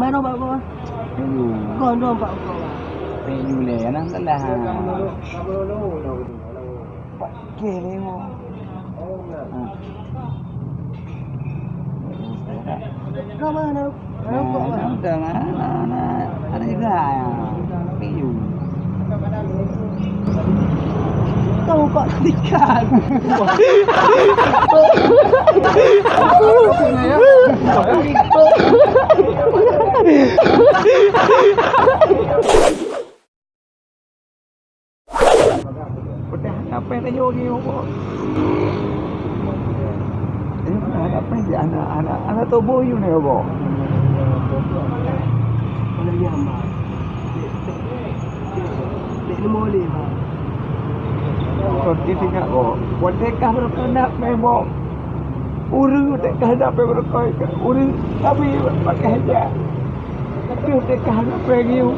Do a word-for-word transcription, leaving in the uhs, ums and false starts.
Mana bak kau? Ayo. Kau dong bak kau. Ayo le, anak telah. Pakai le mo. Ha. Kau mana? Kau mana? Udah mana? Ada juga ya. Ayo. Kau kok ikan? Padahai apa yang tanya orang ni, Bok? Eh, apa yang dia anak, anak, anak tubuh you ni, Bok? Kau kita ingat, Bok. Buat dekah berkenak, Bok. Ureueng teuka dapet beureukai, ureueng tapi pakai hijab. Tapi teuka dapet giu.